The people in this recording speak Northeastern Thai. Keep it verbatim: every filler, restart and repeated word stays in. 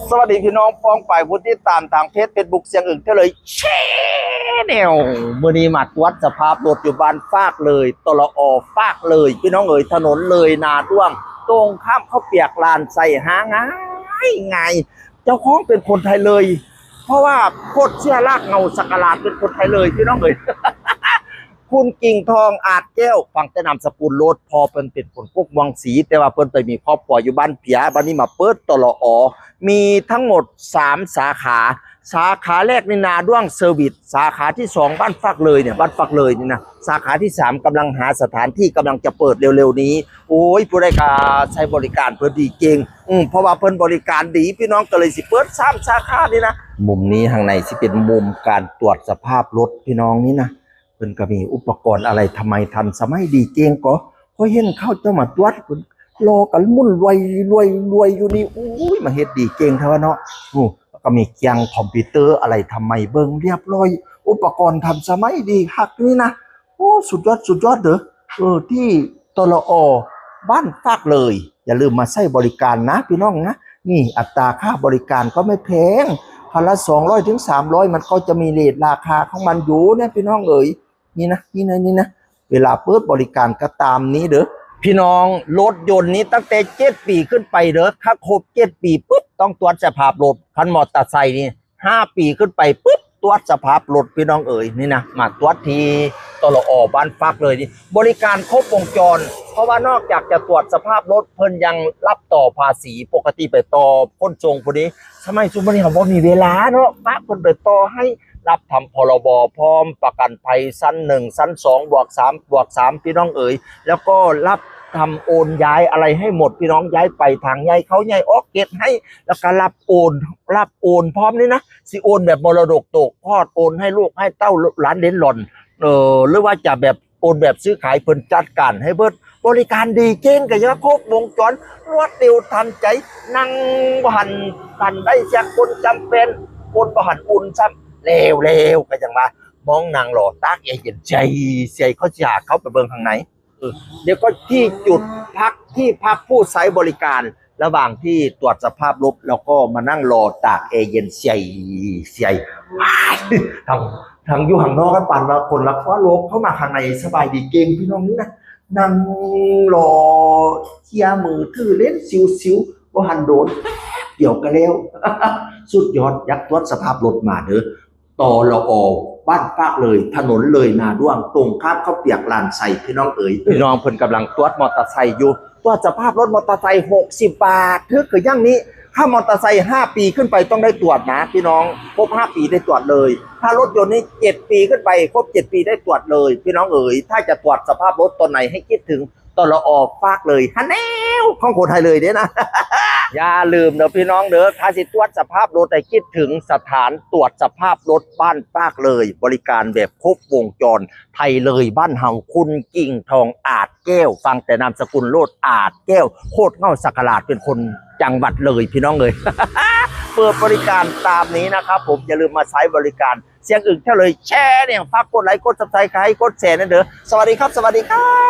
สวัสดีพี่น้องป้องไปผู้ติดตามทางเพจเฟซบุ๊กเสียงอึ่งเท่าเลยแชนแนล มื้อนี้มาตรวจสภาพรถอยู่บ้านฟากเลย ตลอ ฟากเลย พี่น้องเอ๋ย ถนนเลยนาด้วง ตรงข้ามข้าวเปียกลานใส่หาง่ายง่าย เจ้าของเป็นคนไทยเลย เพราะว่าโคตรเสื้อลากเงาสักหลาดเป็นคนไทยเลย พี่น้องเอ๋ย คุณกิ่งทองอาจแก้ว ฟังแต่นามสกุลโลด พ่อเพิ่นเป็นคนกกวังสี แต่ว่าเพิ่นไปมีครอบครัวอยู่บ้านเปีย บัดนี้มาเปิด ตลอ มีทั้งหมดสามสาขา สาขาแรกนี่นาด้วงเซอร์วิส สาขาที่สองบ้านฟากเลยเนี่ย บ้านฟากเลยนี่นะ สาขาที่สามกำลังหาสถานที่ กำลังจะเปิดเร็วๆนี้ โอ้ย ผู้ใดก็ใช้บริการเพิ่นดีเก่ง อืม เพราะว่าเพิ่นบริการดี พี่น้องก็เลยสิเปิดสามสาขานี่นะ มุมนี้ข้างในสิเป็นมุมการตรวจสภาพรถพี่น้องนี่นะ เพิ่นก็มีอุปกรณ์อะไรทำไมทันสมัยดีเก่งก็ พอเห็นเขาเจ้ามาตรวจ เพิ่นรอกันมุ่นรวยรวยรวยอยู่นี่ อุ้ย มาเฮ็ดดีเก่งแท้วะเนาะ โอ้ แล้วก็มีเกียงคอมพิวเตอร์อะไรทำไมเบิ่งเรียบร้อย อุปกรณ์ทันสมัยดีคักนี่นะ โอ้ สุดยอด สุดยอดเด้อ เออ ที่ ตลอ บ้านฟากเลย อย่าลืมมาใช้บริการนะพี่น้องนะ นี่อัตราค่าบริการก็ไม่แพง คันละสองร้อยถึงสามร้อย มันก็จะมีเรทราคาของมันอยู่นะพี่น้องเอ๋ย นี่นะ นี่นะ นี่นะ เวลาเปิดบริการก็ตามนี้เด้อ พี่น้อง รถยนต์นี้ตั้งแต่เจ็ดปีขึ้นไปเด้อ ถ้าครบเจ็ดปีปุ๊บ ต้องตรวจสภาพรถ คันมอเตอร์ไซค์นี่ ห้าปีขึ้นไปปุ๊บ ตรวจสภาพรถพี่น้องเอ๋ย นี่นะ มาตรวจที่ ตลอ บ้านฟากเลยนี่ บริการครบวงจร เพราะว่านอกจากจะตรวจสภาพรถ เพิ่นยังรับต่อภาษี ปกติไปต่อขนส่งผู้นี้ สมัยซุมื้อนี้เขาบ่มีเวลาเนาะ ฝากเพิ่นไปต่อให้ รับทำ พรบ พร้อม ประกันภัยชั้นหนึ่ง ชั้นสอง บวกสาม บวกสาม พี่น้องเอ๋ย แล้วก็รับทำโอนย้ายอะไรให้หมด พี่น้อง ย้ายไปทางใหญ่เข้าใหญ่ออก เก็บให้ แล้วก็รับโอน รับโอนพร้อมนี่นะ สิโอนแบบมรดกตกทอด โอนให้ลูกให้เต้าหลานเหลนหล่อน เออ หรือว่าจะแบบโอนแบบซื้อขาย เพิ่นจัดการให้เบิด บริการดีเก่ง ก็ยังครบวงจร รวดเร็วทันใจ นั่งบ่หันทันได้เสียคนจำเป็น คนบ่หันอุ่นซ้ำ แล้วแล้วก็ยังว่า มองนั่งรอตากแอร์เย็นใสใส เขาสิหาเข้าไปเบิ่งข้างใน เออ เดี๋ยวก็ที่จุดพัก ที่พักผู้ใช้บริการ ระหว่างที่ตรวจสภาพรถ แล้วก็มานั่งรอตากแอร์เย็นใสใส ทาง ทางอยู่ข้างนอกก็ปานว่าคนละขั้วโลก เข้ามาข้างในสบายดีเก่งพี่น้องนี่นะ นั่งรอเคลียร์มือถือเล่นซิวๆ บ่หันโดน เดี๋ยวก็แล้ว สุดยอด อยากตรวจสภาพรถมาเด้อ ตลอ บ้านฟากเลย ถนนเลยนาด้วง ตรงข้ามข้าวเปียกลานใส่ พี่น้องเอ๋ย พี่น้องเพิ่นกำลังตรวจมอเตอร์ไซค์อยู่ ตรวจสภาพรถมอเตอร์ไซค์ หกสิบบาท ถือคืออย่างนี้ ถ้ามอเตอร์ไซค์ ห้าปีขึ้นไปต้องได้ตรวจนะพี่น้อง ครบห้าปีได้ตรวจเลย ถ้ารถยนต์นี่ เจ็ดปีขึ้นไป ครบเจ็ดปีได้ตรวจเลย พี่น้องเอ๋ย ถ้าจะตรวจสภาพรถตอนไหนให้คิดถึง ตลอ ฟากเลย ฮันแนว ของคนไทยเลยเด้นะ อย่าลืมเด้อพี่น้องเด้อ ถ้าสิตรวจสภาพรถให้คิดถึงสถานตรวจสภาพรถบ้านฟากเลย บริการแบบครบวงจร ไทยเลยบ้านเฮา คุณกิ่งทองอาจแก้ว ฟังแต่นามสกุลโลด อาจแก้ว โคตรเง่าสักหลาด เป็นคนจังหวัดเลยพี่น้องเอ๋ย เปิดบริการตามนี้นะครับผม อย่าลืมมาใช้บริการเสียงอึ่งเท่าเลยแชนแนล ฝากกดไลค์ กด Subscribe กดแชร์นั่นเด้อ สวัสดีครับ สวัสดีครับ